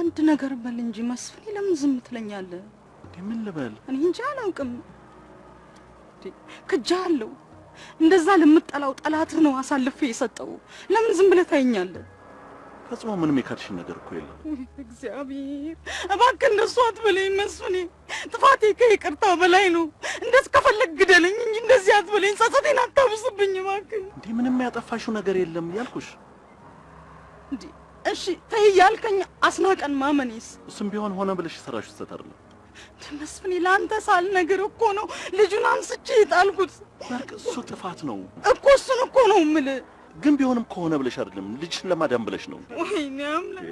አንድ ነገር በል እንጂ መስፍኔ፣ ለምን ዝም ትለኛለህ? ምን ልበል? እኔ እንጃ አላውቅም። ክጃለሁ። እንደዛ ለምጠላው ጠላትህ ነው አሳልፌ የሰጠው። ለምን ዝም ብለህ ታየኛለህ? ፈጽሞ ምንም የካድሽኝ ነገር እኮ የለም። እግዚአብሔር እባክህ እንደሱ አትበለኝ መስፍኔ። ጥፋቴ ከይቅርታ በላይ ነው። እንደዚህ ከፈለግ ግደለኝ እንጂ እንደዚህ አትበለኝ። ጸጸቴን አታብስብኝ እባክህ። እንዴ ምንም ያጠፋሽው ነገር የለም ያልኩሽ። እንዴ እሺ ተይ ያልከኝ አስናቀን ማመኔስ? እሱም ቢሆን ሆነ ብለሽ የሰራሽው ስህተት አይደለም። መስፍኔ ለአንተ ሳልነግር እኮ ነው ልጁን አንስቼ የጣልኩት። በርቅ እሱ ጥፋት ነው እኮ እሱን እኮ ነው የምልህ። ግን ቢሆንም ከሆነ ብለሽ አይደለም ልጅሽን ለማዳን ብለሽ ነው። ወይኔ አምላኬ።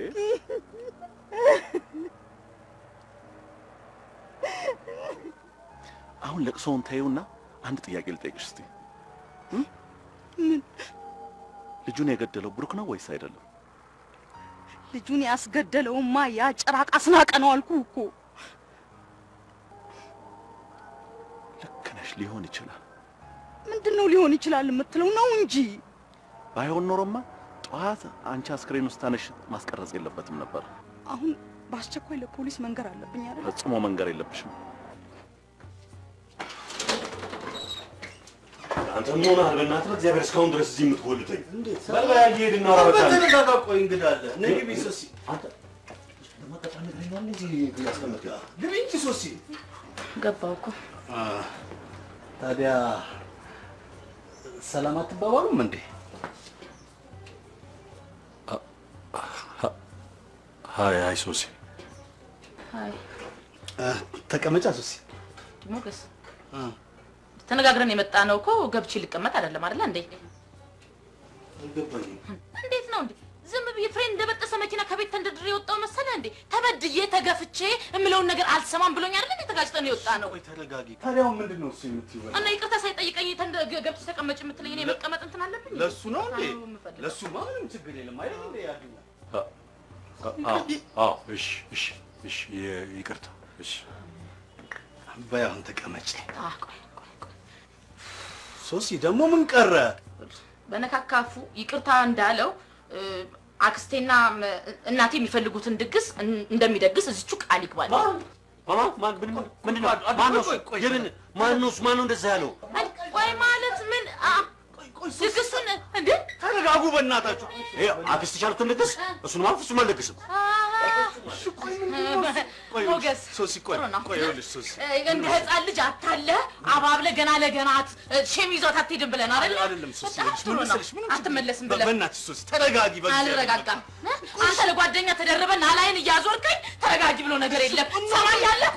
አሁን ለቅሶውን ተይውና አንድ ጥያቄ ልጠይቅሽ እስቲ። ምን? ልጁን የገደለው ብሩክ ነው ወይስ አይደለም? ልጁን ያስገደለውማ ያ ጭራቅ አስናቀ ነው አልኩህ እኮ። ልክ ነሽ፣ ሊሆን ይችላል። ምንድነው ሊሆን ይችላል የምትለው? ነው እንጂ ባይሆን ኖሮማ ጠዋት አንቺ አስክሬን ውስጥ ታነሽ ማስቀረጽ የለበትም ነበር። አሁን በአስቸኳይ ለፖሊስ መንገር አለብኝ አይደል? ፈጽሞ መንገር የለብሽም። አንተ ምን ሆነሃል? በእናትህ በእግዚአብሔር እስካሁን ድረስ እዚህ የምትጎልተኝ? እንዴት? በል በል እየሄድን እናውራ። በቃ ተረጋጋ። ቆይ እንግዳ አለ። ነይ ግቢ ሶሲ። አንተ ለማቀጣ ነግረኛል እዚህ ያስቀመጥከኝ። ግቢ እንጂ ሶሲ። ገባሁ እኮ። ታዲያ ሰላም አትባባሉም እንዴ? Hi hi ሶሲ። Hi ተቀመጫ ሶሲ። ሞገስ፣ ተነጋግረን የመጣ ነው እኮ ገብቼ ልቀመጥ አይደለም አይደል እንዴ? አልገባኝም። እንዴት ነው እንዴ? ዝም ብዬ ፍሬን እንደበጠሰ መኪና ከቤት ተንደርድሬ የወጣው መሰለህ እንዴ? ተበድዬ ተገፍቼ እምለውን ነገር አልሰማም ብሎኝ አይደል እንዴ ተጋጭተን የወጣ ነው? ቆይ ተረጋጊ። ታዲያ አሁን ምንድን ነው እሱ የምትይው? እና ይቅርታ ሳይጠይቀኝ ገብቼ ተቀመጭ የምትለኝ እኔ መቀመጥ እንትን አለብኝ? ለሱ ነው እንዴ? ለሱማ ምንም ችግር የለም አይደል እንዴ? ያድኛ። አዎ አዎ፣ እሺ እሺ እሺ፣ ይቅርታ። እሺ በይ አሁን ተቀመጭ። ቆይ ቆይ ቆይ፣ ሶሲ ደግሞ ምን ቀረ? በነካካፉ ይቅርታ እንዳለው አክስቴና እናቴ የሚፈልጉትን ድግስ እንደሚደግስ እዚቹ ቃል ይግባል። ማን ማን ምንድን ነው? ማን ነው? ማን ነው እንደዛ ያለው? ቆይ ማለት ምን ድግሱን እንዴ? ተረጋጉ በእናታችሁ። ይሄ አክስትሽ ያሉትን ድግስ እሱንማ ፍጹም አልደግስም። ሞገስ ሶሲ ቆይ ቆይ፣ ይኸውልሽ ሶሲ እንደ ህፃን ልጅ አታለህ አባብለህ ገና ለገና shame ይዟት አትሄድም ብለን አይደል? አይደለም ሶሲ፣ ይኸውልሽ ምን መሰለሽ፣ ምንም አትመለስም ብለህ በእናትሽ ሶሲ ተረጋጊ። አልረጋጋም። አንተ ለጓደኛ ተደርበህ ናላዬን እያዞርከኝ ተረጋጊ ብሎ ነገር የለም። ሰማኛለህ?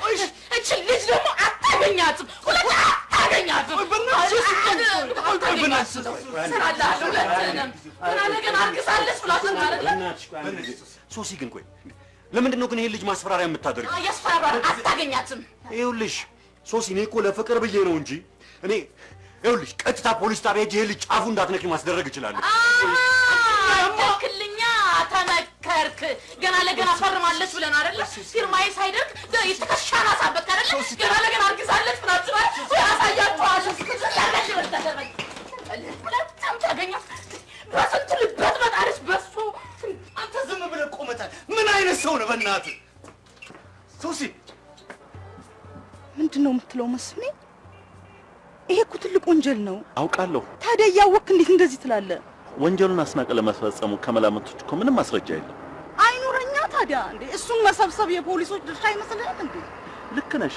እችን ልጅ ደግሞ አታገኛትም፣ ሁለት አታገኛትም። እሰራልሃለሁ ሁለትህንም። ገና ለገና አርግዛለች ብላችሁ አይደለ? ሶሲ ግን ቆይ ለምንድን ነው ግን ይሄን ልጅ ማስፈራሪያ የምታደርጊው? እያስፈራራ አታገኛትም። ይኸውልሽ ሶሲ፣ እኔ እኮ ለፍቅር ብዬ ነው እንጂ እኔ ይኸውልሽ ቀጥታ ፖሊስ ጣቢያ ሄጄ ይሄን ልጅ ጫፉ እንዳትነኪ ማስደረግ እችላለሁ። ተክልኛ ተመከርክ። ገና ለገና ፈርማለች ብለን አይደለ? ፊርማዬ ሳይደርቅ ትከሻህን አሳበጥክ አይደለ? ገና ለገና አርግዛለች ብላችሁ ወይ አሳያችኋለሁ። ሁለትም ታገኛት በስንቱ ልበት በጣለች በሱ። አንተ ዝም ብለህ ቆመታል። ምን አይነት ሰው ነው በእናትህ? ሶሲ ምንድን ነው የምትለው መስፍኔ? ይሄ እኮ ትልቅ ወንጀል ነው። አውቃለሁ። ታዲያ እያወቅህ እንዴት እንደዚህ ትላለህ? ወንጀሉን አስናቀ ለመፈጸሙ ከመላምቶች እኮ ምንም ማስረጃ የለም። አይኑረኛ ታዲያ እንዴ! እሱን መሰብሰብ የፖሊሶች ድርሻ አይመስልህም እንዴ? ልክ ነሽ።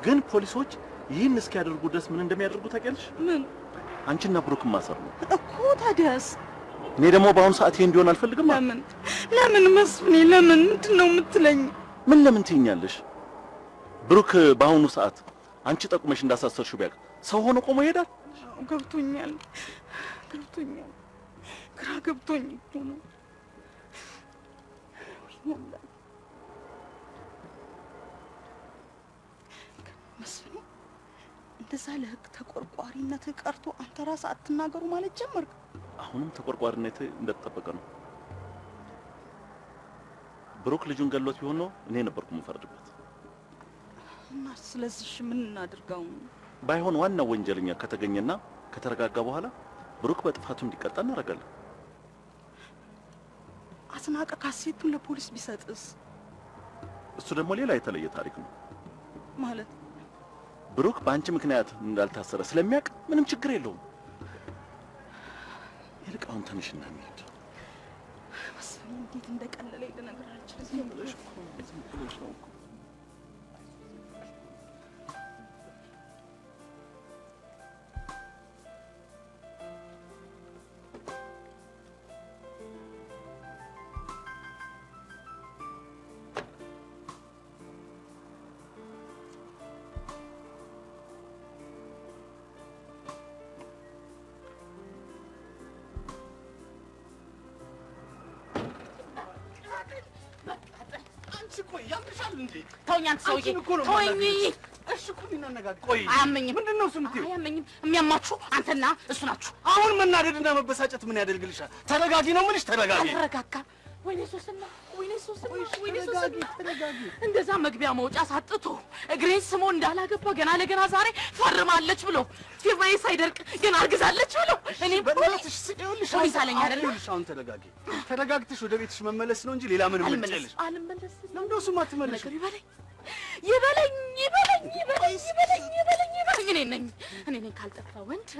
ግን ፖሊሶች ይህን እስኪያደርጉ ድረስ ምን እንደሚያደርጉ ታውቂያለሽ? ምን? አንቺና ብሩክን ማሰር ነው እኮ። ታዲያስ? እኔ ደግሞ በአሁኑ ሰዓት ይሄ እንዲሆን አልፈልግም። ለምን ለምን መስፍኔ ለምን? ምንድን ነው የምትለኝ? ምን ለምን ትይኛለሽ? ብሩክ በአሁኑ ሰዓት አንቺ ጠቁመሽ እንዳሳሰርሽው ቢያውቅ ሰው ሆኖ ቆሞ ይሄዳል? ገብቶኛል፣ ገብቶኛል። ግራ ገብቶኝ እኮ ነው። መስፍኔ እንደዛ ለህግ ተቆርቋሪነትህ ቀርቶ አንተ ራስህ አትናገሩ ማለት ጀመርክ። አሁንም ተቆርቋሪነትህ እንደተጠበቀ ነው። ብሩክ ልጁን ገሎት ቢሆን ነው እኔ ነበርኩ የምፈርድበት። እና ስለዚህ ምን እናድርገው? ባይሆን ዋናው ወንጀለኛ ከተገኘና ከተረጋጋ በኋላ ብሩክ በጥፋቱ እንዲቀጣ እናደርጋለን። አስናቀ ካሴቱን ለፖሊስ ቢሰጥስ? እሱ ደግሞ ሌላ የተለየ ታሪክ ነው። ማለት ብሩክ በአንቺ ምክንያት እንዳልታሰረ ስለሚያውቅ ምንም ችግር የለውም። ይልቅ አሁን ተነሽና እንሂድ። መስፍኔ እንዴት እንደቀለለኝ ልነግርህ አልችልም። ዝም ብለሽ እኮ ዝም ብለሽ ነው እኮ። ተወኝ አንተ ሰውዬ ተወኝ። እሺ እኮ እናነጋግር። ቆይ አያመኝም። ምንድን ነው እሱ የምትይው? አያመኝም። የሚያማችሁ አንተና እሱ ናችሁ። አሁን መናደድና መበሳጨት ምን ያደርግልሻል? ተረጋጊ ነው የምልሽ፣ ተረጋጊ። አልረጋጋም። ወይኔ ሶስና፣ ወይኔ ሶስና፣ ወይኔ ሶስና። እንደዛ መግቢያ መውጫ ሳጥቶ እግሬን ስሞ እንዳላገባ ገና ለገና ዛሬ ፈርማለች ብሎ ፊርማዬ ሳይደርቅ ገና አርግዛለች ብሎ እኔ በእናትሽ ይኸውልሽ፣ ፖሊስ አለኝ አይደለ? ይኸውልሽ፣ አሁን ተረጋጊ። ተረጋግተሽ ወደ ቤትሽ መመለስ ነው እንጂ ሌላ ምንም ምርጫ የለሽ። አልመለስም። ለምንድን ነው እሱ የማትመለሺው? ነገሩ ይበለኝ ይበለኝ ይበለኝ ይበለኝ ይበለኝ ይበለኝ ይበለኝ። እኔ ነኝ እኔ ነኝ ካልጠፋ ወንድ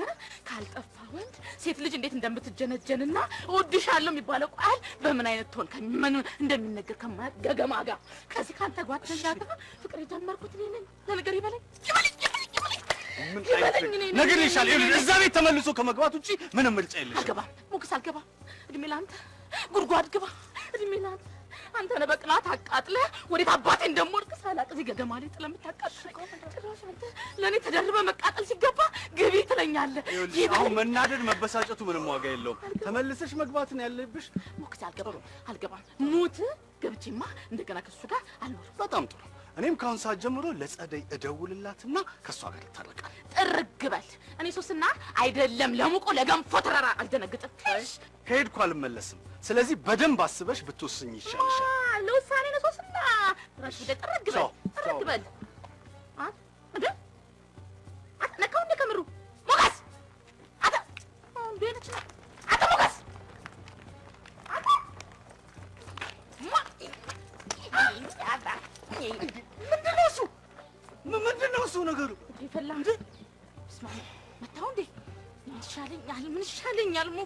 ካልጠፋ ወንድ ሴት ልጅ እንዴት እንደምትጀነጀንና እወድሻለሁ የሚባለው ቃል በምን አይነት ቶን ከምን እንደሚነገር ከማያውቅ ገገማ ጋር ከዚህ ከአንተ ጓደኛ ጋር ፍቅር የጀመርኩት እኔ ነኝ። ለነገሩ ይበለኝ ይበለኝ ይበለኝ ይበለኝ ይበለኝ። እኔ ነኝ ነግሬሻለሁ። ይኸውልሽ እዛ ቤት ተመልሶ ከመግባት ውጪ ምንም ምርጫ የለሽም። አልገባም ሞገስ፣ አልገባም። እድሜ ለአንተ ጉድጓድ ግባ። እድሜ ለአንተ አንተ ነህ በቅናት አቃጥለህ ወዴት አባቴ እንደምወድቅ ሳላቅ እዚህ ገገማ ላይ ጥለህ የምታቃጥለኝ። ጭራሽ አንተ ለእኔ ተደርበህ መቃጠል ሲገባ ግቢ ትለኛለህ። ይኸውልሽ አሁን መናደድ መበሳጨቱ ምንም ዋጋ የለውም። ተመልሰሽ መግባት ነው ያለብሽ። ሞገስ፣ አልገባም አልገባም። ሙት ገብቼማ እንደገና ከእሱ ጋር አልኖርም። በጣም ጥሩ። እኔም ከአሁን ሰዓት ጀምሮ ለጸደይ እደውልላትና ከእሷ ጋር እታረቃለሁ። ጥርግ በል። እኔ ሶስና አይደለም ለሙቆ ለገንፎ ተራራ አልደነግጥም። ከሄድኩ አልመለስም። ስለዚህ በደንብ አስበሽ ብትወስኝ ይሻልሻል። ለውሳኔ ነው ሶስና። ራሽ ጉዳይ ጥርግ በል ጥርግ በል። እንዴ ነካው እንዴ ከምሩ ሞገስ አታ እንዴ ነች አታ ሞገስ አታ ምንድን ነው እሱ? ምንድን ነው እሱ ነገሩ? ይፈላ እንዴ ስማ መታው እንዴ ምን ይሻለኛል? ምን ይሻለኛል? እኔ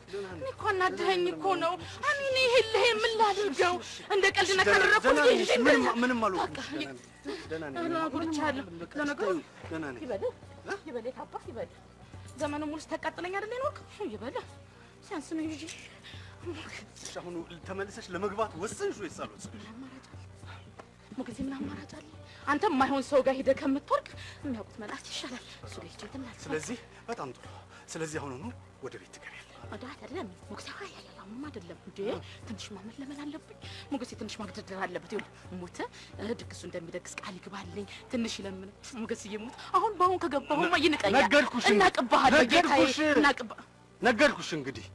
እኮ አናደኸኝ እኮ ነው። እኔ ይሄን ልሄ ምን ላድርገው? እንደ ቀልድ ነካ አደረኩት። ምንም አልሆንኩም። ደህና ነኝ። ጎድቻለሁ። ለነገሩ ደህና ነኝ። ይበል ይበል፣ የት አባህ ይበል። ዘመኑ ሙሉ ስታቃጥለኝ አይደል የኖርከው? ይበል ሲያንስ ነው እንጂ። እሺ አሁን ተመልሰሽ ለመግባት ወሰንሽ ወይስ አልወሰንሽ? ሞገሴ ምን አማራጭ አለ? አንተ የማይሆን ሰው ጋር ሄደህ ከምትወርቅ የሚያውቁት መልአክ ይሻላል። እሱ ጋር ሂጅ እንትን ላልክ። ስለዚህ በጣም ጥሩ። ስለዚህ አሁኑኑ ወደ ቤት ትገቢያለሽ። ወደ አይደለም ሞገሴ፣ አይ አይ አሁንማ አይደለም እንዴ፣ ትንሽ መለመን አለብኝ ሞገሴ፣ ትንሽ ማግደርደር አለበት። ይኸውልህ ሙት ድግሱ እንደሚደግስ ቃል ይግባልኝ፣ ትንሽ ይለምን ሞገስዬ። ሙት አሁን በአሁን ከገባሁማ ይንቀኛል። ነገርኩሽ፣ እናቅብሃለሁ ጌታዬ፣ እናቅባ ነገርኩሽ። እንግዲህ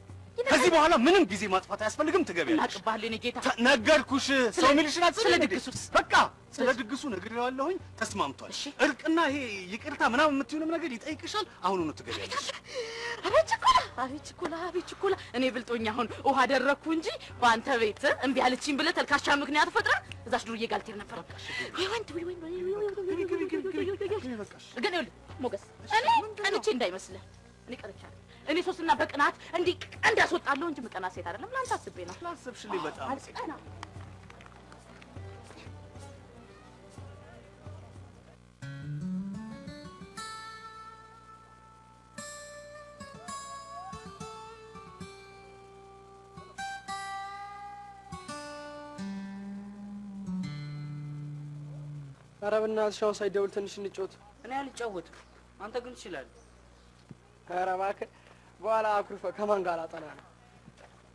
ከዚህ በኋላ ምንም ጊዜ ማጥፋት አያስፈልግም። ትገቢያለሽ። እናቅብሃለሁ የእኔ ጌታ። ነገርኩሽ። ሰው የሚልሽን አትሰሚም ስለ እንዴ? ድግሱስ? በቃ ስለ ድግሱ ነግሬዋለሁኝ፣ ተስማምቷል። እርቅና ይሄ ይቅርታ ምናምን የምትይውንም ነገር ይጠይቅሻል። አሁኑኑ ትገቢያለሽ። አቤት ችኮላ፣ አቤት ችኮላ፣ አቤት ችኮላ። እኔ ብልጦኛ አሁን ውሃ አደረግኩ እንጂ በአንተ ቤት እምቢ አለችኝ ብለህ ተልካሻ ምክንያት ፈጥረህ እዛች ዱርዬ ጋር ልትሄድ ነበር። ወይ ወንድ ወይ ወንድ ወይ ወንድ። ግን ይኸውልህ ሞገስ፣ እኔ ቀንቼ እንዳይመስልህ፣ እኔ ቀንቻለሁ። እኔ ሶስትና በቅናት እንዲህ ቀንድ ያስወጣለሁ እንጂ ምቀና ሴት አይደለም። ለአንተ አስቤ ነው። ላሰብሽልኝ በጣም አልቀናም። ኧረ በእናትሽ አሁን ሳይደውል ትንሽ እንጫወት። እኔ አልጫወትም፣ አንተ ግን ትችላለህ። ኧረ እባክህ በኋላ አኩርፈህ ከማን ጋር አጠና ነው?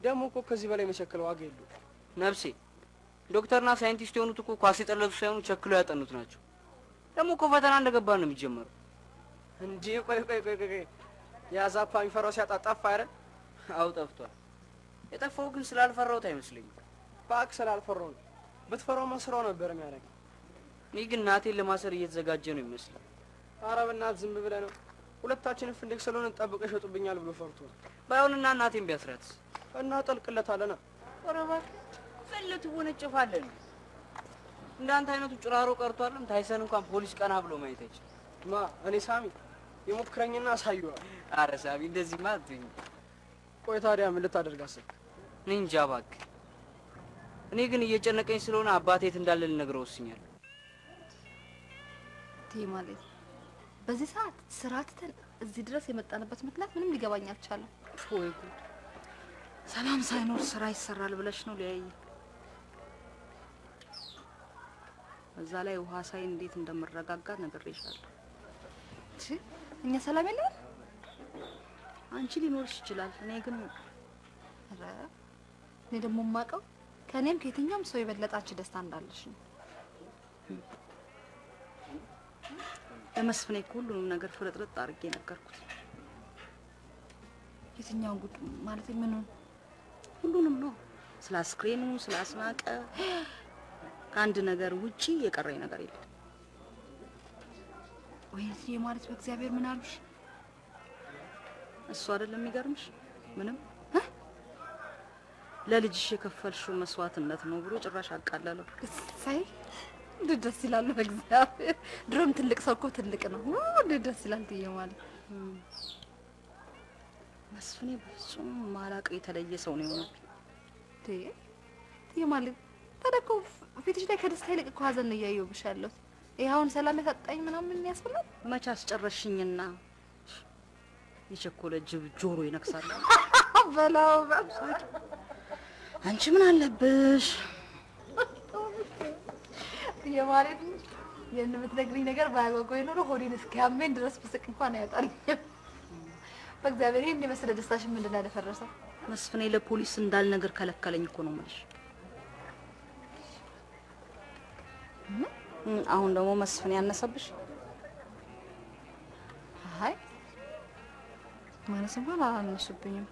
ደግሞ እኮ ከዚህ በላይ መቸከል ዋጋ የለውም። ነፍሴ ዶክተርና ሳይንቲስት የሆኑት እኮ ኳስ የጠለዙ ሳይሆኑ ቸክለው ያጠኑት ናቸው። ደግሞ እኮ ፈተና እንደገባ ነው የሚጀመረው። እንዴ ቆይ ቆይ ቆይ ቆይ፣ ያ ዛፓ የሚፈራው ሲያጣ ጠፋ አይደል? አዎ ጠፍቷል። የጠፋው ግን ስላልፈራሁት አይመስለኝም። እባክህ ስላልፈራው ነው። ብትፈራውማ ስራው ነበር የሚያደርገው። እኔ ግን ናቴን ለማሰር እየተዘጋጀ ነው ይመስላል። ኧረ በእናትህ ዝም ብለህ ነው። ሁለታችንን ፍንድቅ ስለሆነ ጠብቀው ይሸጡብኛል ብሎ ፈርቶ ነው። ባይሆንና እናቴን ቢያስራትስ? እና ጠልቅለታለና። ኧረ እባክህ ፈለ ትወነጨፋለህ። እንዳንተ አይነቱ ጭራሮ ቀርቷልም ታይሰን እንኳን ፖሊስ ቀና ብሎ ማየት አይችልም። ማ እኔ ሳሚ የሞክረኝና አሳየዋለሁ። አረ ሳሚ እንደዚህማ አትሁኝ። ቆይ ታዲያ ምን ልታደርግ አሰብክ? እኔ እንጃ እባክህ። እኔ ግን እየጨነቀኝ ስለሆነ አባቴ የት እንዳለ ልነግረው ወስኛለሁ። እትዬ ማለት በዚህ ሰዓት ስራ ትተን እዚህ ድረስ የመጣንበት ምክንያት ምንም ሊገባኝ አልቻለም። ወይ ጉድ! ሰላም ሳይኖር ስራ ይሰራል ብለሽ ነው ሊያይ? እዛ ላይ ውሃ ሳይ እንዴት እንደምረጋጋ ነግሬሻለሁ። እሺ እኛ ሰላም የለንም። አንቺ ሊኖርሽ ይችላል፣ እኔ ግን ኧረ እኔ ደግሞ የማውቀው ከእኔም ከየትኛውም ሰው የበለጠ አንቺ ደስታ እንዳለሽ ነው። ለመስፍኔ እኮ ሁሉንም ነገር ፍርጥርጥ አድርጌ ነገርኩት። የትኛውን ጉድ ማለት ምኑን? ሁሉንም ነው። ስለ አስክሬኑ፣ ስለ አስናቀ ከአንድ ነገር ውጪ የቀረኝ ነገር የለም። ወይኔ እትዬ ማለት በእግዚአብሔር ምን አሉሽ? እሱ አይደለም የሚገርምሽ? ምንም ለልጅሽ የከፈልሽው መስዋዕትነት ነው ብሎ ጭራሽ አቃለለው። እሰይ እንዴት ደስ ይላል! በእግዚአብሔር ድሮም ትልቅ ሰው እኮ ትልቅ ነው። እንዴት ደስ ይላል እትዬ ማለት። መስፍኔ በፍጹም ማላውቀው የተለየ ሰው ነው የሆነብኝ። እትዬ ማለት ታዲያ እኮ ፊትሽ ላይ ከደስታ ይልቅ እኮ ሀዘን ነው እያየሁብሽ ያለሁት። ይሄ አሁን ሰላም ያሳጣኝ ምናምን ያስብላል? መች አስጨረስሽኝና የቸኮለ ጅብ ጆሮ ይነክሳል። በላው አንቺ ምን አለብሽ? እትዬ ማለት የምትነግሪኝ ነገር ባያጓጓኝ ኖሮ ሆዴን እስኪያመኝ ድረስ ብስቅ እንኳን አይወጣልኝም። በእግዚአብሔር ይሄን የመሰለ ደስታሽን ምንድን ነው ያደፈረሰው? መስፍኔ ለፖሊስ እንዳልነግር ከለከለኝ እኮ ነው የምልሽ። አሁን ደግሞ መስፍኔ ያነሰብሽ? አይ ማነስ እንኳን አላነሱብኝም።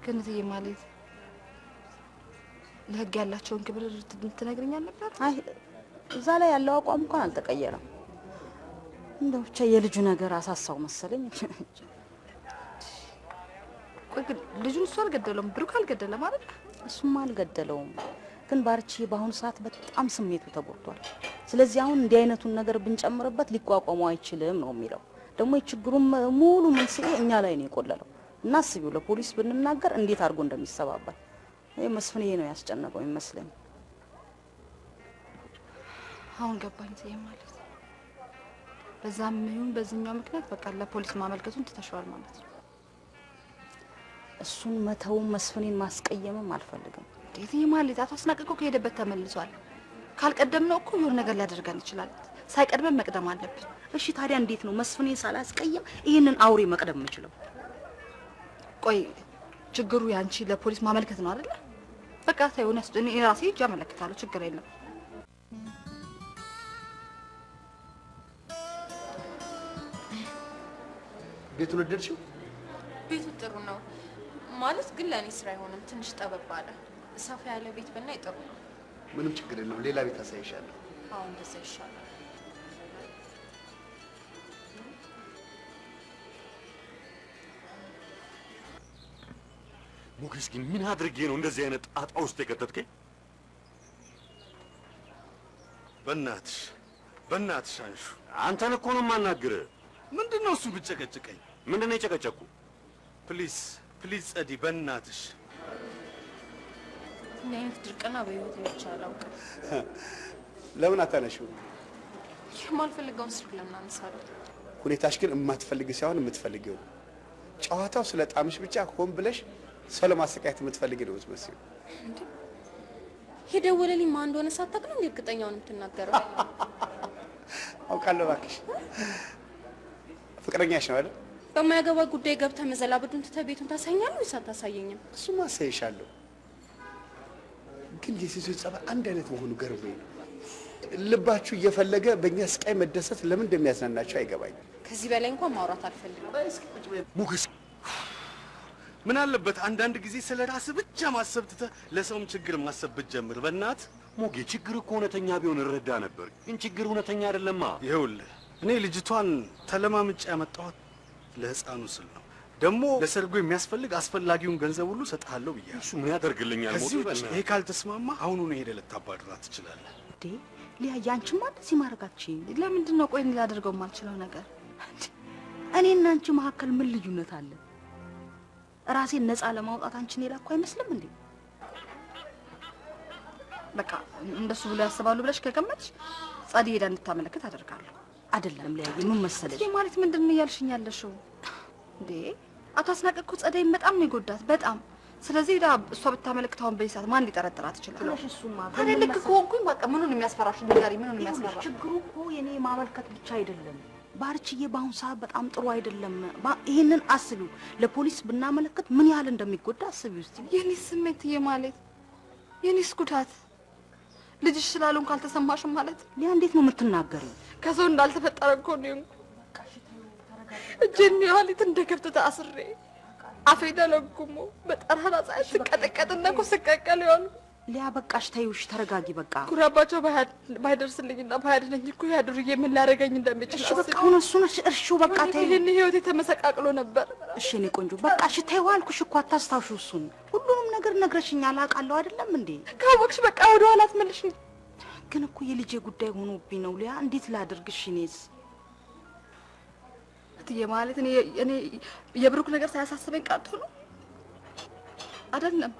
ግን እትዬ ማለት ለህግ ያላቸውን ክብር ትነግሪኝ አልነበር? አይ እዛ ላይ ያለው አቋም እንኳን አልተቀየረም። እንደው ብቻ የልጁ ነገር አሳሳው መሰለኝ። ቆይ ግን ልጁን እሱ አልገደለውም፣ ብሩክ አልገደለም አይደል? እሱማ አልገደለውም፣ ግን ባርቺ በአሁኑ ሰዓት በጣም ስሜቱ ተጎድቷል። ስለዚህ አሁን እንዲህ አይነቱን ነገር ብንጨምርበት ሊቋቋመው አይችልም ነው የሚለው። ደግሞ የችግሩም ሙሉ መንስኤ እኛ ላይ ነው የቆለለው። እና አስቢው ለፖሊስ ብንናገር እንዴት አድርጎ እንደሚሰባበር። ይሄ መስፍን ይሄ ነው ያስጨነቀው ይመስለኝ። አሁን ገባኝ እትዬ ማለት በዛም ይሁን በዚህኛው ምክንያት በቃ ለፖሊስ ማመልከቱን ትተሽዋል ማለት ነው። እሱን መተውም መስፍኔን ማስቀየምም አልፈልግም። እትዬ ማለት አቶ አስናቀ እኮ ከሄደበት ተመልሷል። ካልቀደምነው እኮ የሆነ ነገር ሊያደርገን ይችላል። ሳይቀድመን መቅደም አለብን። እሺ ታዲያ እንዴት ነው መስፍኔን ሳላስቀየም ይህንን አውሬ መቅደም የምችለው? ቆይ ችግሩ ያንቺ ለፖሊስ ማመልከት ነው አይደለ? በቃ ተይው፣ እኔ ራሴ ሂጅ አመለክታለሁ። ችግር የለም። ቤቱን ወደድሽው? ቤቱ ጥሩ ነው ማለት ግን ለእኔ ስራ አይሆንም። ትንሽ ጠበብ አለ። ሰፋ ያለ ቤት ብናይ ጥሩ ነው። ምንም ችግር የለውም። ሌላ ቤት አሳይሻለሁ። አዎ እንደዛ ይሻላል። ሞገስ ግን ምን አድርጌ ነው እንደዚህ አይነት ጣጣ ውስጥ የከተትከኝ? በእናትሽ በእናትሽ አንሹ። አንተን እኮ ነው የማናግርህ። ምንድን ነው እሱ ብትጨቀጭቀኝ? ምንድን ነው የጨቀጨኩ? please please ጸዲ በእናትሽ። እንዲህ አይነት ድርቅና በህይወት አይቼ አላውቅም። ለምን አታነሺው? የማልፈልገውን ስልክ ለምን አነሳለሁ? ሁኔታሽ ግን የማትፈልጊ ሳይሆን የምትፈልጊው ነው። ጨዋታው ስለ ጣምሽ ብቻ ሆን ብለሽ ሰው ለማሰቃየት የምትፈልጊ ነው የምትመስዪው። እንዴ የደወለልኝ ማን እንደሆነ ሳታውቅ ነው እንዴ እርግጠኛውን የምትናገረው? አውቃለሁ እባክሽ። ፍቅረኛሽ ነው አይደል? በማያገባ ጉዳይ ገብተህ መዘላበዱን ትተህ ቤቱን ታሳኛለህ ወይስ አታሳየኝም? እሱማ አሳይሻለሁ። ግን የሴቶች ጸባይ አንድ አይነት መሆኑ ገርሞኝ ነው። ልባችሁ እየፈለገ በእኛ ስቃይ መደሰት ለምን እንደሚያዝናናችሁ አይገባኝም። ከዚህ በላይ እንኳን ማውራት አልፈልግም። ሞገስ ምን አለበት አንዳንድ ጊዜ ስለ ራስህ ብቻ ማሰብ ትተህ ለሰውም ችግር ማሰብ ብትጀምር። በእናትህ ሞጌ፣ ችግር እኮ እውነተኛ ቢሆን እረዳ ነበር፣ ግን ችግር እውነተኛ አይደለማ። ይኸውልህ እኔ ልጅቷን ተለማምጬ ያመጣኋት ለህፃኑ ስል ነው። ደግሞ ለሰርጉ የሚያስፈልግ አስፈላጊውን ገንዘብ ሁሉ እሰጥሃለሁ ብያለሁ። እሱ ምን ያደርግልኛል? ከዚህ ውጭ ይሄ ካልተስማማ አሁኑኑ ሄደህ ልታባርራት ትችላለህ። እንዴ ሊያ ያንቺማ እንደዚህ ማድረግ አትችይም። ለምንድን ነው ቆይ እኔ ላደርገው የማልችለው ነገር? እኔና አንቺ መካከል ምን ልዩነት አለ? ራሴን ነፃ ለማውጣት አንቺን የላኩ አይመስልም እንዴ? በቃ እንደሱ ብሎ ያስባሉ ብለሽ ከገመትሽ ጸዲ ሄዳ እንድታመለክት አደርጋለሁ። አይደለም ሊያ፣ ምን መሰለሽ? ይሄ ማለት ምንድን ነው እያልሽኝ ያለሽው እንዴ? አቶ አስናቀ እኮ ጸደይን በጣም ነው የጎዳት፣ በጣም። ስለዚህ ሄዳ እሷ ብታመለክት አሁን በዚህ ሰዓት ማን ሊጠረጥራት ይችላል? ትንሽ እሱማ ታዲያ ልክ ከሆንኩኝ በቃ ምኑን የሚያስፈራሽ ንገሪኝ፣ ምኑን የሚያስፈራሽ? ችግሩ እኮ የኔ ማመልከት ብቻ አይደለም ባርችዬ፣ በአሁን ሰዓት በጣም ጥሩ አይደለም። ይሄንን አስቢው። ለፖሊስ ብናመለክት ምን ያህል እንደሚጎዳ አስቢው እስቲ። የኔ ስሜት ማለት የኔስ ጉዳት ልጅሽ ስላልሆንኩ አልተሰማሽም ማለት? ሊያ እንዴት ነው የምትናገሪው? ከሰው እንዳልተፈጠረ እኮ ነው የሆንኩት። እጄን የኋሊት እንደ ከብት ታስሬ አፌ ተለጉሞ በጠራራ ፀሐይ ስቀጠቀጥና እኮ ስቀቀል የዋልኩት። ሊያ በቃሽ፣ ተይው፣ እሺ ተረጋጊ። በቃ ኩራባቸው ባይደርስልኝና ባያድነኝ እኮ ያ ዱርዬ ምን ሊያደርገኝ እንደሚችል እሺ በቃ አሁን እሱን እርሺው፣ በቃ ተይው። ይሄን ህይወቴ ተመሰቃቅሎ ነበር። እሺ የኔ ቆንጆ በቃ እሺ ተይው አልኩሽ እኮ አታስታውሺው። እሱን ሁሉንም ነገር ነግረሽኛል አውቃለሁ አይደለም እንዴ? ካወቅሽ በቃ ወደ ኋላ አትመልሽኝ። ግን እኮ የልጄ ጉዳይ ሆኖብኝ ነው ሊያ፣ እንዴት ላድርግሽ? እኔስ እትዬ ማለት እኔ የብሩክ ነገር ሳያሳስበኝ ቀርቶ ነው አይደለም።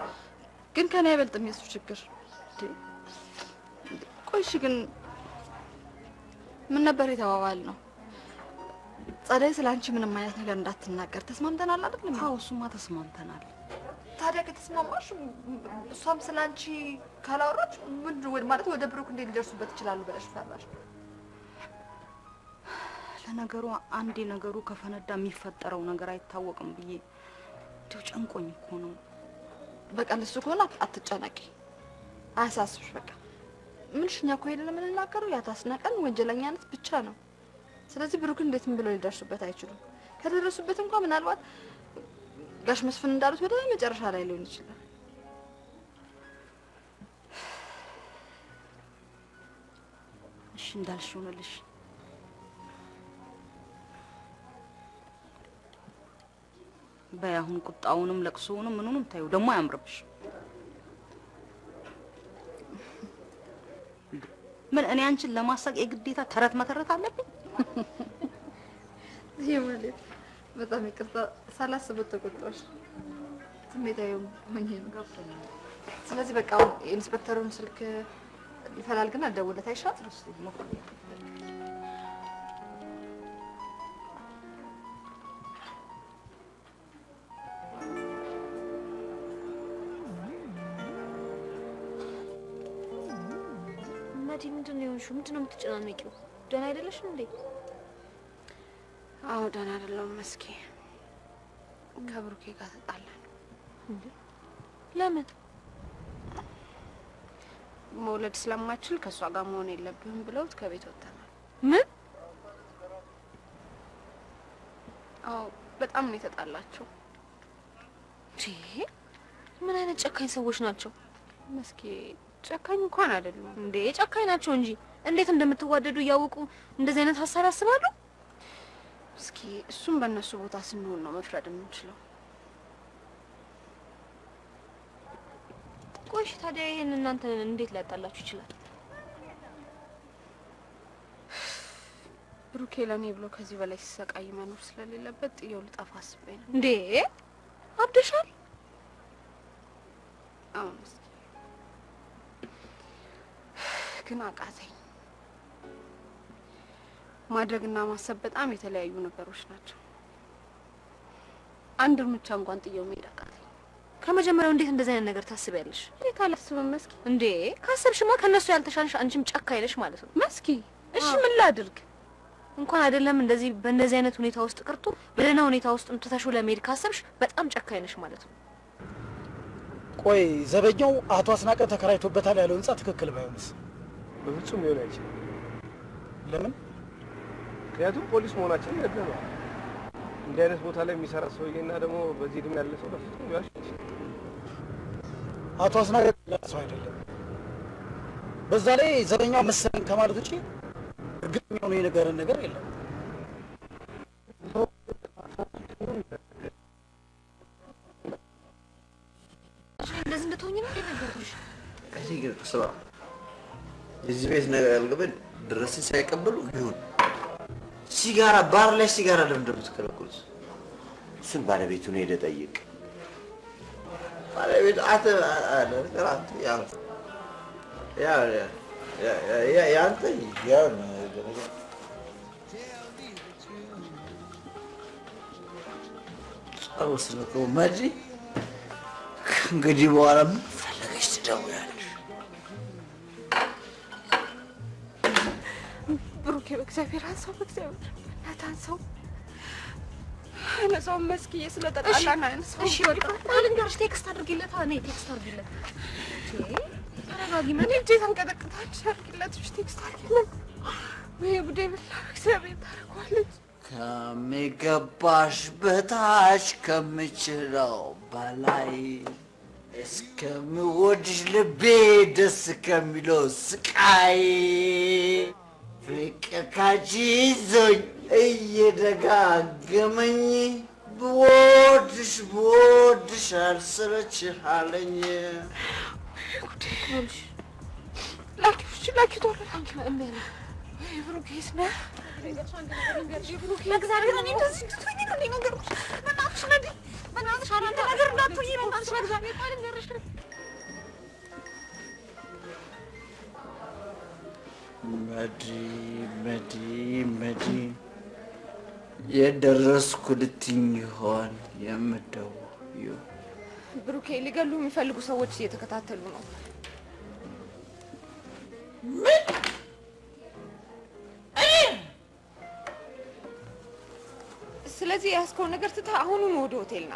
ግን ከኔ አይበልጥም የሱ ችግር። ቆይ እሺ ግን ምን ነበር የተባባልነው? ጸደይ ስለ አንቺ ምንም አይነት ነገር እንዳትናገር ተስማምተናል አይደለም? አዎ እሱማ ተስማምተናል። ታዲያ ከተስማማሽ እሷም ስለ አንቺ ካላወራች ምን ማለት ወደ ብሩክ እንዴት ሊደርሱበት ይችላሉ ብለሽ ፈራሽ? ለነገሩ አንዴ ነገሩ ከፈነዳ የሚፈጠረው ነገር አይታወቅም ብዬ እንደው ጨንቆኝ እኮ ነው። በቃ ለሱ ከሆነ አትጨነቂ፣ አያሳስብሽ። በቃ ምንሽ እኛ እኮ ሄደን የምንናገረው ያታስናቀን ወንጀለኛነት ብቻ ነው። ስለዚህ ብሩክን እንዴትም ብለው ሊደርሱበት አይችሉም። ከደረሱበት እንኳን ምናልባት ጋሽ መስፍን እንዳሉት ወደ መጨረሻ ላይ ሊሆን ይችላል። እሺ እንዳልሽ ይሁንልሽ። በይ አሁን ቁጣውንም ለቅሶውንም ምኑንም ታዩ ደግሞ አያምርብሽ። ምን እኔ አንቺን ለማሳቅ የግዴታ ተረት መተረት አለብኝ? ይሄ ማለት በጣም ይቅርታ ሳላስበው ተቆጣሁሽ። ስሜታዊ ሆኜ ነው። ስለዚህ በቃ አሁን የኢንስፔክተሩን ስልክ ልፈላልግና ልደውልለት አይሻልም? መዲ ምንድን ነው የሆንሽው? ምንድን ነው የምትጨናነቂው? ደህና አይደለሽም እንዴ? አዎ ደህና አይደለሁም መስኪ። ከብሩኬ ጋር ተጣላን። እንዴ ለምን? መውለድ ስለማችል ከሷ ጋር መሆን የለብህም ብለውት ከቤት ወጥተናል። ምን? አዎ በጣም ነው የተጣላቸው። እንዴ ምን አይነት ጨካኝ ሰዎች ናቸው? መስኪ ጨካኝ እንኳን አይደሉም። እንዴ ጨካኝ ናቸው እንጂ እንዴት እንደምትዋደዱ እያወቁ እንደዚህ አይነት ሀሳብ ያስባሉ? እስኪ እሱም በእነሱ ቦታ ስንሆን ነው መፍረድ የምንችለው። ቆይ ታዲያ ይሄን እናንተ እንዴት ሊያጣላችሁ ይችላል? ብሩኬ ለኔ ብሎ ከዚህ በላይ ሲሰቃይ መኖር ስለሌለበት ጥየው ልጠፋ አስቤ ነው። እንዴ አብደሻል? አዎ እስኪ ግን አቃተኝ። ማድረግና ማሰብ በጣም የተለያዩ ነገሮች ናቸው። አንድ እርምጃ እንኳን ጥየው መሄድ አቃተኝ። ከመጀመሪያው እንዴት እንደዚህ አይነት ነገር ታስቢያለሽ? እንዴት አላስብም መስኪ። እንዴ ካሰብሽማ ከነሱ ያልተሻልሽ አንቺም ጨካኝ ነሽ ማለት ነው መስኪ። እሺ ምን ላድርግ? እንኳን አይደለም እንደዚህ በእንደዚህ አይነት ሁኔታ ውስጥ ቀርቶ በደህና ሁኔታ ውስጥም ትተሽው ለመሄድ ካሰብሽ በጣም ጨካኝ ነሽ ማለት ነው። ቆይ ዘበኛው አቶ አስናቀ ተከራይቶበታል ያለው ህንጻ ትክክል ባይሆንስ? በፍጹም ሊሆን አይችልም። ለምን? ምክንያቱም ፖሊስ መሆናችንን ነግረነዋል። እንዲህ አይነት ቦታ ላይ የሚሰራ ሰውዬና ደግሞ በዚህ እድሜ ያለ ሰው በፍጹም ሊዋሽ አይችልም። አቶ አስናቀ ሰው አይደለም። በዛ ላይ ዘበኛው መሰለኝ ከማለት ውጪ እርግጠኛ ሆኖ የነገረን ነገር የለም። እንደዚህ እንደተሆኝ ነው የነገርኩሽ። እዚህ ግን ስማ፣ የዚህ ቤት ነገር ያልገባኝ ድረስን ሳይቀበሉ ይሁን። ሲጋራ ባር ላይ ሲጋራ ለምን እንደምትከለክሉት? እሱን ባለቤቱን ሄደህ ጠይቅ። ባለቤቱ አተ አለ ያው ያው ያንተ ያው ነው። ጸሎት ስለቆመ መዲ እንግዲህ በኋላ ምን ፈለገች ትደውላለች። ብሩኬ በእግዚአብሔር አንሳው፣ በእግዚአብሔር በእናትህ አንሳው። አነሳውም መስኪዬ ስለተጣላን አነሳውም። እሺ በቃ ልንገርሽ፣ text አድርጊለት። እኔ text አድርጊለት። ተረጋጊ። እኔ እጄ ተንቀጠቅጣለች። አድርጊለት፣ እሺ text አድርጊለት። ወይ ጉዴ በላ። በእግዚአብሔር ታደርገዋለች። ከሚገባሽ በታች ከምችለው በላይ እስከምወድሽ ልቤ ደስ ከሚለው ስቃይ ፍቅር ካንቺ ይዞኝ እየደጋገመኝ ብወድሽ ብወድሽ አልሰለችህ አለኝ። ላኪው፣ እሺ ላኪው፣ ቶሎ ላኪው። ወይ ብሩኬ የት ነህ? በእግዚአብሔር እኔ እንደዚህ እንድትሆኚ ነው እንዴ ነገርኩሽ። በእናትሽ ነዲ፣ በእናትሽ አንድ ነገር እንዳትሆኚ፣ በእናትሽ በእግዚአብሔር ቆይ ልንገርሽ። መዲ መዲ መዲ የደረስኩ ልትኝ ይሆን የምደውይው? ብሩኬ ሊገሉ የሚፈልጉ ሰዎች እየተከታተሉ ነው። ምን? ስለዚህ የያዝከውን ነገር ትተህ አሁኑኑ ወደ ሆቴል ና።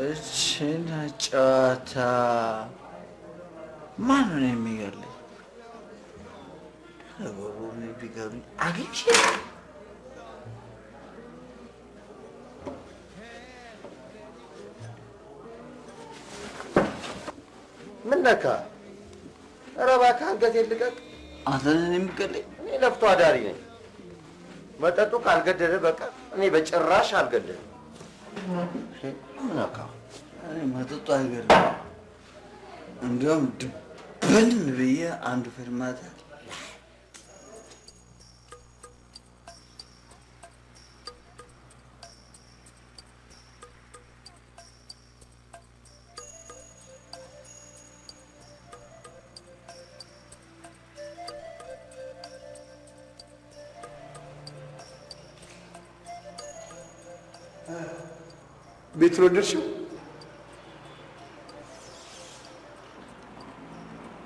እችን ጨዋታ ማን ነው የሚገለኝ? ነገሩ እኔ ቢገሉኝ አግኝቼ ምን ነካ? ኧረ እባክህ አንገቴን ልቀቅ። አንተ ነህ የሚገለኝ? እኔ ለፍቶ አዳሪ ነኝ። መጠጡ ካልገደለ በቀር እኔ በጭራሽ አልገደልም። ምን ነካ? እኔ መጠጡ አይገድልም። እንዲያውም ድብን ብዬ አንዱ ፌርማታ ቤቱን ወደድሽው?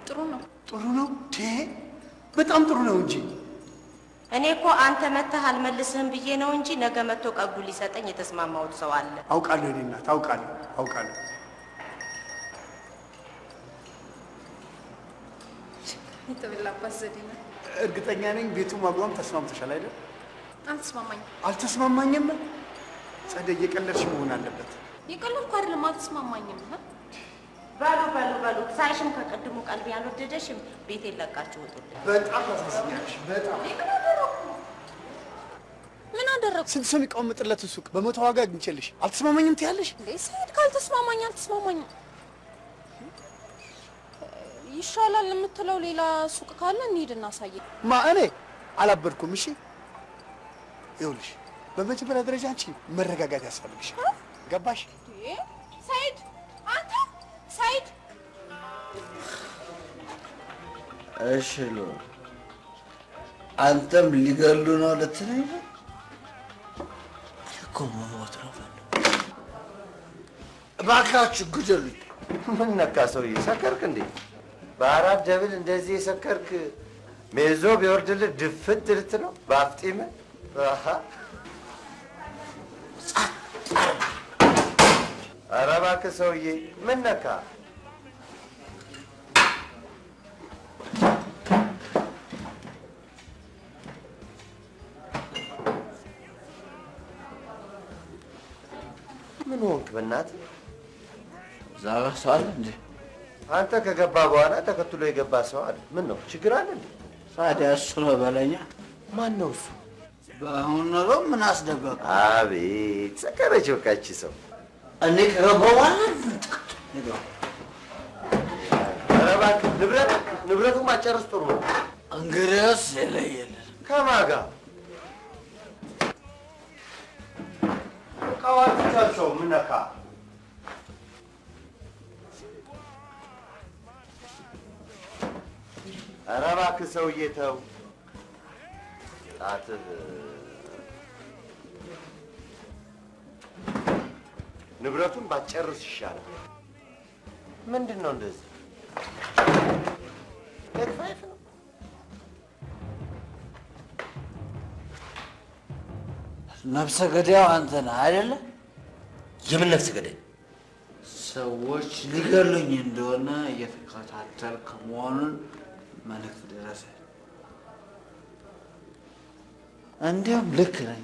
ጥሩ ነው። ጥሩ ነው። በጣም ጥሩ ነው እንጂ እኔ እኮ አንተ መተህ አልመልስህም ብዬ ነው እንጂ ነገ መጥቶ ቀብዱ ሊሰጠኝ የተስማማሁት ሰው አለ። አውቃለሁ፣ የእኔ እናት አውቃለሁ፣ አውቃለሁ። የተበላባት ዘዴ ነው። እርግጠኛ ነኝ ቤቱ ማግባም ተስማምተሻል አይደል? አልተስማማኝም። አልተስማማኝም? ጸደይ እየቀለድሽ መሆን አለበት። የቀለድኩ አይደለም፣ አልተስማማኝም። በሉ በሉ በሉ፣ ሳይሽም ከቅድሙ ቀልቤ ያልወደደሽም ቤቴን ለቃችሁ ውጡልኝ። በጣም ታሳዝኛለሽ። በጣም ምን አደረግኩ? ስንት ሰው የሚቀመጥለትን ሱቅ በመቶ ዋጋ አግኝቼልሽ አልተስማማኝም ትያለሽ? እንዴ ሰይድ፣ ካልተስማማኝ አልተስማማኝም። ይሻላል የምትለው ሌላ ሱቅ ካለ እንሂድ እናሳየኝ። ማ እኔ አላበድኩም። እሺ ይኸውልሽ፣ በመጀመሪያ ደረጃ አንቺ መረጋጋት ያስፈልግሻል። ገባሽ? ሰይድ፣ አንተ ሰይድ። እሺ ሎ አንተም ሊገሉ ነው ልትለኝ ነው? እኮ መሞት ነው ፈልገው። እባካችሁ ግደሉኝ። ምን ነካ ሰውዬ? ሰከርክ እንዴ? በአራት double እንደዚህ የሰከርክ ሜዞ ቢወርድልህ ድፍት ልትል ነው በአፍጢም? አሃ ኧረ እባክህ ሰውዬ ምን ነካ? ምን ሆንክ በእናትህ? እዛ ጋር ሰው አለ እንዴ? አንተ ከገባ በኋላ ተከትሎ የገባ ሰው አለ። ምን ነው ችግር አለ እንዴ? ታዲያ እሱ ነው በለኛ። ማን ነው እሱ? በአሁን ኖሮ ምን አስደበቀ? አቤት ሰከረች በቃ ይቺ ሰው። እኔ ከገባ በኋላ ኧረ እባክህ ንብረት ንብረቱን ማጨረስ ጥሩ ነው። እንግዲያውስ የለየልን። ከማን ጋር እቃዋቻቸው ምን ነካ? ኧረ እባክህ ሰውዬ ተው። ጣትህ ንብረቱን ባትጨርስ ይሻላል። ምንድን ነው እንደዚህ? Take 5 ነው። ነፍሰ ገዳዩ አንተ ነህ አይደለ? የምን ነፍሰ ገዳይ? ሰዎች ሊገሉኝ እንደሆነ እየተከታተልክ መሆኑን መልእክት ደረሰ። እንዲያውም ልክ ነኝ።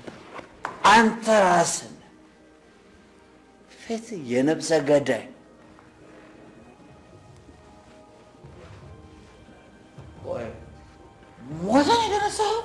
አንተ ራስህ ነህ ፊት የነፍሰ ገዳይ። ቆይ ሞተን የተነሳኸው?